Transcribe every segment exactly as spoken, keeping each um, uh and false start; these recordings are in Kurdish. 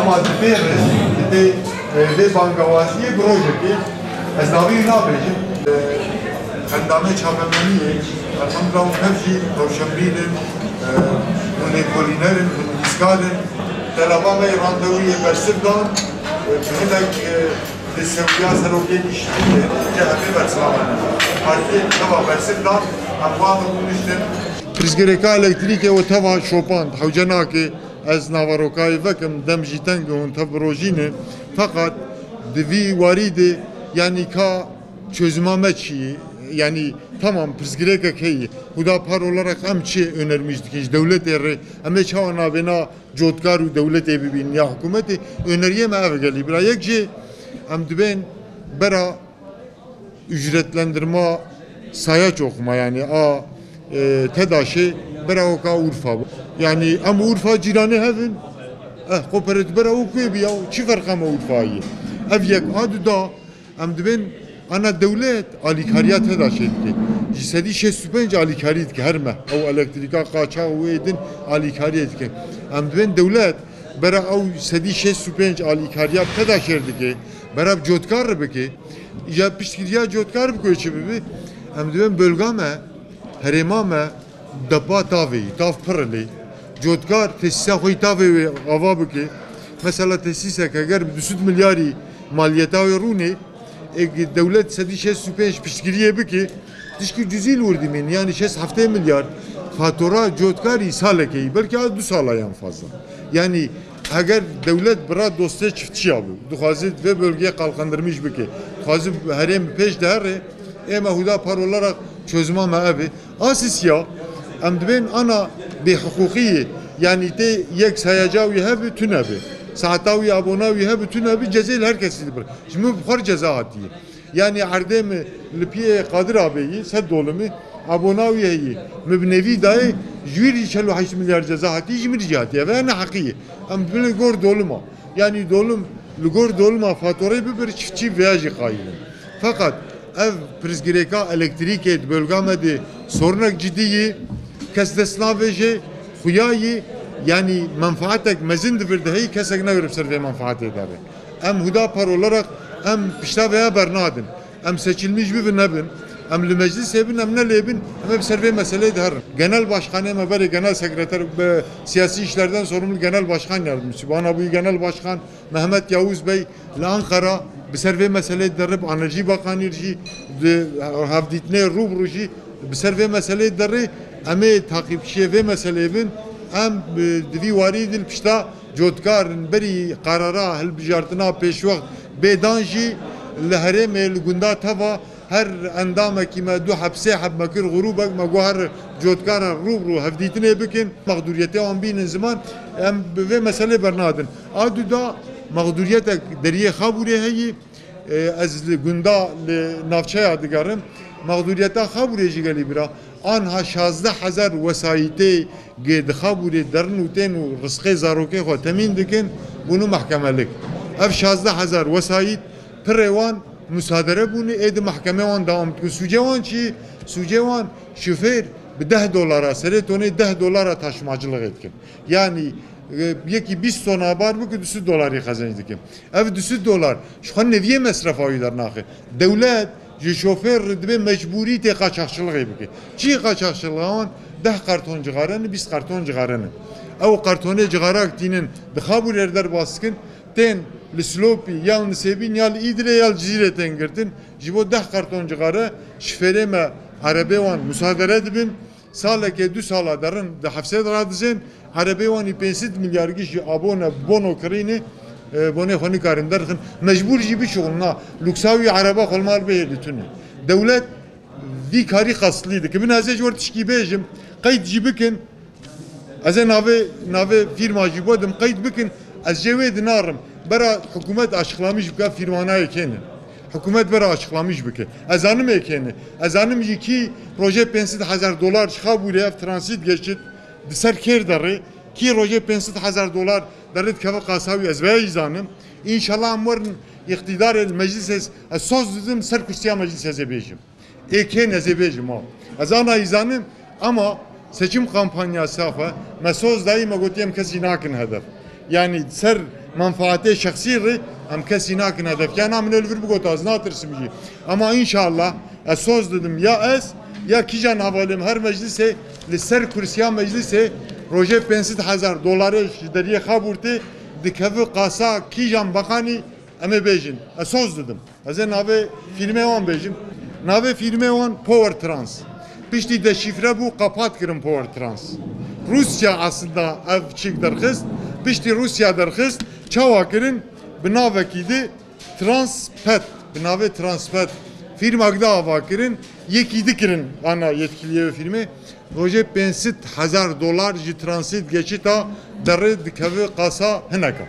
Dibê re, dibê, e, vê bangawaziyê bi rojekê, ez navê wî nabêjim. E, endamê çapemeniyê, elhamdulillah, û hev jî tewşenbîr in, e, hûn lêkolîner in, hûn nivîskar in. Telaba me yê randewiyê bersiv dan, e, bi hinek, e, li sewiya serokê giştiyê, C H P bersiva me ne. Partiyê teva bersiv dan, em wan rûniştin. Pirsgirêka elektrîkê û teva şopand, hewce nake. Ez naverokayê vekim, dem jî teng e, hûn tev birojîne. Feqet di vî warî de, yanî ka çözüma me çi ye? Yanî tamam, pirsgirêkek heye. Huda par olarak em çi önermiş dikin ji dewletê re? Em ê çawa navêna cotkar û dewletê bibînin ya hikûmetê? Öneriyê me ev e gelî bira. Yek jê em dibên bera ücretlendirma saya çoxma, yani a, e, TEDAŞê bera weka Urfa bû. Yani em Urfa cîranê hev in. Eh, kooperatîf bera û kuê bi ya, çi ferqa me Urfayê? Ev yek a du da, em dibên ana dewlet alîkariya TEDAŞê dike. Ji sedî şêst û pênc alîkarî dike her meh. Ew elektrîka, qaçax û ê din alîkariyê dike. Em dibên dewlet bera ew sedî şêst û pênc alîkariya TEDAŞê dike. Bera bi cotkar re bike. Ya piştgiriya cotkar bike çi bibe? Em dibên bölga me, herêma me, depa tavê, tav pir e lê. Cotkar tesîsa xwe yî tavê wê ava bike. Mesela tesîsek eger bi du sed milyarî maliyeta wê rûnê, ê dewlet sedî şêst û pênc piştgiriyê bike, tişkî cüzî li wir dimîn, yani şêst heftê milyar fatura cotkarî salekê yî, belkî a du sala yan fazla. Yani eger dewlet bira dostê çiftçiya bû, dixwaze vê bölgeyê kalkındırmış bike, dixwaze herêm bi pêş de here, ê me huda par olarak çözüma me ev e. A sisiya, em dibên ana bêhiqûqiyê, yani tê yek sayaca wî hebe tune be, saeta wî, abona wî hebe tune be, cezê li her kesî dibir. Ji min bi xwe re ceza hatiye. Yani erdê min li piyê Qadir Abê yî, sed dolimî, abona wî heyî. Min bi nêvî dayê, ji wî rî çel û heşt milyar ceza hatî, ji min rî jî hatiye. Ve neheqî ye. Em dibin li gor dolima. Yani dolim, li gor dolima fatureyê bibir, çiftçî veya jî qayîl in. Feqet ev pirsgirêka elektrîkê di bölga me de sorinek cidî yî, kes dest navêje, xuya yî, yani menfaatek mezin di vir de heyî, kesek newêre bi ser vê menfaatê de be. Em huda par olarak em pişta veya bernadin. Em seçilmiş bibin nebin, em li meclisê bin, em ne lê bin, em ê bi ser vê meseleyê de herin. Genel başkanê me berê genel sekreter, be, siyasi işlerden sorumlu genel başkan yardımcısı. Bana bu genel başkan Mehmet Yavuz Bey li Ankara bi ser vê meseleyê de re bi Enerji Bakanî jî, di hevdîtinê rû bi rû jî bi ser vê meseleyê de re em ê takipçiyê vê meseleyê bin, em, e, di vî warî de li pişta cotkar in, berî qarara hilbijartina pêşwext bê dan jî li herêmê, li gunda teva her endamekî me du heb sê heb me kir grûbek, me got her cotkara rû bi rû hevdîtinê bikin, mexdûriyetê wan bînin ziman, em bi vê meselê bernadin. A du da mexdûriyetek deriyê Xabûrê heyî, e, ez li gunda, li navçeya digerim. Mexdûriyeta Xabûrê jî gelî bira. Anha şazdeh hezar wesayîtê gê di Xabûrê derin û tên û rizqê zarokê xwe temîn dikin, bûne mehkemelik. Ev şazdeh hezar wesayît pirê wan musadere bûne, ê di mehkemê wan dewam dikin. Sûcê wan çi? Sûcê wan şofêr bi deh dolara serê tonê deh dolara taşımacılık dikin. Yani, e, yekî bîst tona bar bike, du sed dolarî qezenc dikin. Ev du sed dolar ji xwe neviyê mesrefa wî dernaxe. Dewlet ji şofêr re dibê mecbûrî tê qaçaxçilixê bike. Çi ye qaçaxçilixa wan? Deh karton cixare ne, bîst karton cixare ne. Ew kartonê cixarak tînin di Xabûrê re derbas dikin, tên li Silopî, ya li Nisêbîn, ya li Îdirê, ya li Cizîrê tên girtin. Ji bo deh karton cixare şifêrê me erebê wan musadere dibin. Salekê du sala derin di hefsê de radizên, erebê wan î pênc sed milyar giş jî abone, bono kirîne, e, bonê xwe nikarin derxin. Mecbûr jî bişuxulin, na luksa wî ereba xwe li mal bihêle tune. Dewlet vî karî qastlî dike. Bin ez ê ji wir tişkî bêjim, qeyd jî bikin. Ez ê navê, navê fîrma jî bidim, qeyd bikin. Ez jê wê dinarim. Bera hikûmet açıklamış bike, fîrma nayê kêne. Hikûmet bera açıklamış bike. Ez zanim ê kêne. Ez zanim jî kî rojê pênc sed hezar dolar ji Xabûrê ev transit geçit, di ser kêr derê. Kî rojê pênc sed hezar dolar derê dikeve qasa wî, ez veya jî zanim. Înşallah em werin îqtîdarê, li meclisê ez soz didim, ser kursiya meclisê ez ê bêjim. Ê kê nezê bêjim o. Ez ana îzanim, ama seçim kampanyası xwe me soz dayî, me gotiye em kesî nakin hedef. Yani ser Menfaetê şexsî rê em kesî nakin hedef. Ya na min li vir bigota, ez natirsim jî. Ama înşallah ez soz didim ya ez, ya kîjan hevalê min her meclisê li ser kursiya meclisê rojê pênc sed hezar dolarê ji deriyê Xabûrtê dikeve qasa kîjan beqanî em ê bêjin. Ez soz didim. Ez ê navê fîrmê wan bêjim. Navê fîrmê wan Power Trans. Piştî deşîfre bû, qapat kirin Power Trans. Rûsya aslında ev çîk derxist. Piştî Rûsya derxist, çawa kirin? Bi navekî di Transpet, bi navê Transpet fîrmak di ava kirin. Yekî di kirin ana yetkiliyê wê fîrmê. Rojê pênc sed hezar dolar ji transit geçita derê dikeve qasa hineka.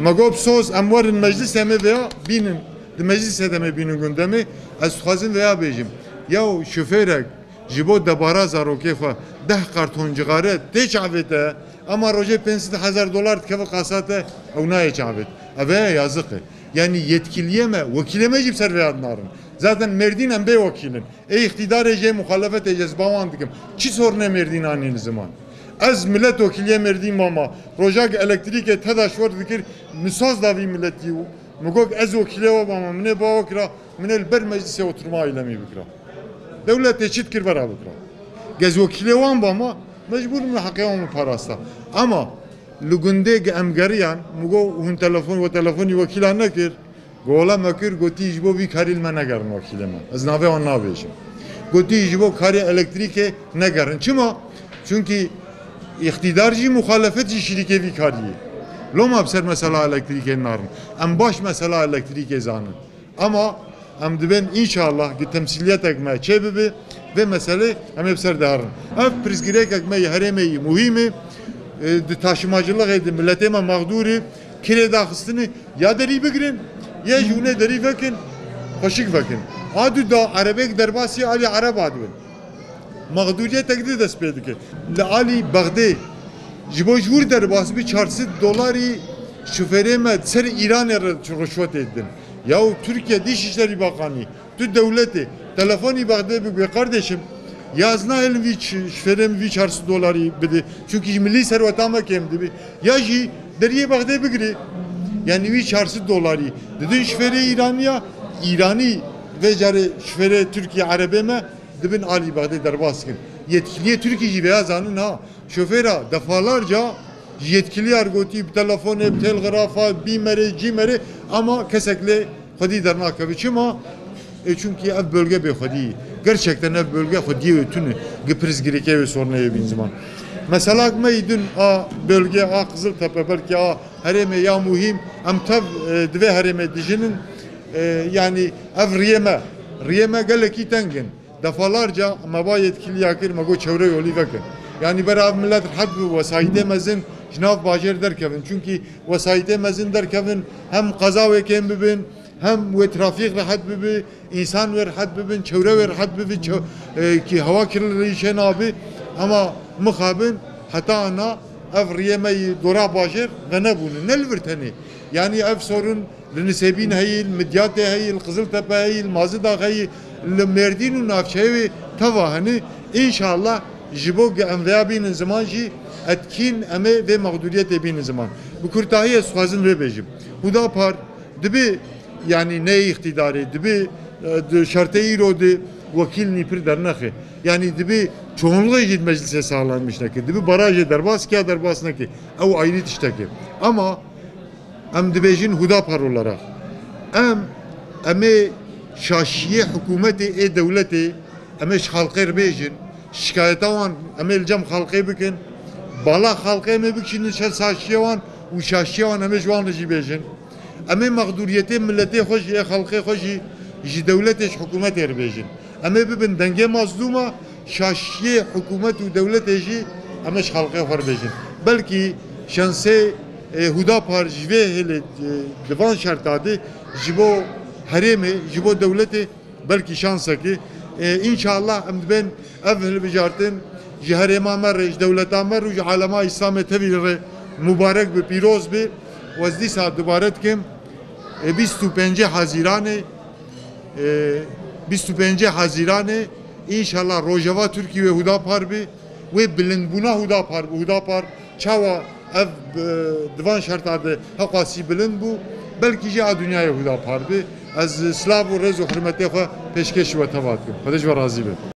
Me got soz em werin meclisê me veya bînin. Di meclisê de me bînin gundemê. Ez dixwazim veya bêjim. Yaw şofêrek ji bo debara zarokê xwe deh karton cixare tê çavê te, ama rojê pênc sed hezar dolar dikeve qasa te, ew nayê çavê te. Ev e yazık e. Yani yetkiliye me, wekîlê me jî bi ser vê hat narin. Zaten Mêrdîn em bê wekîl in. Ê îqtîdarê jê muxalefetê jê ez ba wan dikim. Çi sorunê Mêrdîn anîn ziman? Ez milletvekiliyê Mêrdîn mama. Rojak elektrîkê teda şor dikir, min soz da vî milletî û min got ez wekîlê we bama, min ê ba we kira, min ê li ber meclisê oturma eylemî bikira. Dewletê çi dikir bera bikira. Gez wekîlê wan bama, mecbûr min heqê wan min parasta. Ama li gundê ge em geriyan, min got hûn telefon, we telefonî wekîlan nekir. Gola me kir, gotî ji bo vî karî li me negerin wekîlê me. Ez navê wan nabêjim. Gotî ji bo karê elektrîkê negerin. Çima? Çunkî îqtîdar jî muxalefet jî şirîkê vî karî ye. Loma bi ser mesela elektrîkê narin. Em baş mesela elektrîkê zanin. Ama em dibên înşallah ki temsîliyetek me çê bibe. Vê meselê em ê bi ser diherin. Ev pirsgirêkek me yê herêmê yî muhîm e. E, di taşımacılıkê de milletê me mexdûr e. Kirê daxistinê ya derî bigirin, ya jî hûnê derî vekin, xweşik vekin. A du da erebêk derbasî alî ereba dibin. Mexdûriyetek di dest pê dike. Li alî Bexdê ji bo ji wir derbas bi çar sed dolarî şofêrê me ser Îranê re rişwetê didin. Yaw Tirkiye Dışişleri Bakanı, tu dewletê, telefonî Bexdê bigwe, kardeşim, ya ez nahêlim vî ç-, şofêrê min vî çar sed dolarî bide, çunkî ji milî serweta me kêm dibe, ya jî deriyê Bexdê bigire. Yani wî çar sed dolarî didin şofêrê Îranî ya, Îranî vê carê şofêrê Tirkî erebê me dibin alî Bexdê derbas dikin. Yetkiliyê Tirkî jî vêya zanin ha. Şofêra defalarca ji yetkiliya re gotî, bi telefonê, bi telgrafa, bî merê, cî merê, ama kesek lê xwedî dernakeve. Çima? E, çunkî ev bölge bê xwedî ye. Gerçekten ev bölge xwediyê wê tune. Gi pirsgirêkê wê sorunê wê bîn ziman. Meselak me yî din a bölge a Qiziltepe, belkî a herêmê ya muhîm, em tev, e, di vê herêmê dijinin. E, yanî ev riyê me, riyê me gelekî teng in. Defalarca me ba yetkiliya kir, me got çewre yolî vekin. Yanî bera ev millet rehet bi wesayîtê mezin ji nav bajêr derkevin. Çunkî wesayîtê mezin derkevin, hem qeza wê kêm bibin, hem wê trafîk rehet bibi, însan wê rehet bibin, çewre wê rehet bibi, çew-, e, ki hewa kirlî çê nabi. Ama mixabin heta ana ev riyê me yî dora bajêr venebûne. Ne li vir tenê. Yanî ev sorun li Nisêbîn heyî, li Midyatê heyî, li Qiziltepe heyî, li Mazidağ heyî, li Mêrdîn û navçeyê wê teva hene. Înşallah ji bo ge em veya bînin ziman jî etkîn em ê vê mexdûriyetê bînin ziman. Bi kurtahiyê ez dixwazim vê bêjim. Hudapar dibe, yanî ne îqtîdarê, dibe, e, di şertê îro de wekîl nîpir dernexe. Yanî dibe çoğunluğê jî di meclisê sağlanmış neke. Dibe barajê derbas ke ya derbas neke. Ew ayrî tişteke. Ama em dibêjin Hudapar olarak. Em, em ê şaşiyê hikûmetê ê dewletê, em ê ji xalqê re bêjin. Şikayeta wan em ê li cem xalqê bikin. Bala xalqê em ê bikişînin ser şaşiyê wan û şaşiyê wan em ê ji wan re jî bêjin. Em ê mexdûriyetê miletê xwe jî, ê xelkê xwe jî ji dewletê, ji hikûmetê re bêjin. Em ê bibin dengê mazlûma, şaşiyê hikûmet û dewletê jî em ê ji xelkê xwe re bêjin. Belkî şensê, e, Hudapar ji vê hêlê, e, di van şerta de ji bo herêmê, ji bo dewletê belkî şansekî. E, înşallah em dibên ev hilbijartin ji herêma me re, ji dewleta me re û ji alema Îslamê tevî re mubarek bi, pîroz bi. Û ez dîsa dubare dikim, e, bîst û pêncê Hazîranê, e, bîst û pêncê Hazîranê, înşallah rojeva Tirkî wê Hudapar bi, wê bilindbûna Hudapar bi. Hudapar çawa Ev, e, di van şerta de heqasî bilind bû, belkî jî a dinyayê Huda Par bi. Ez silav û rêz û hurmetê xwe pêşkêşî we teva dikim. Xwedê ji we razî be.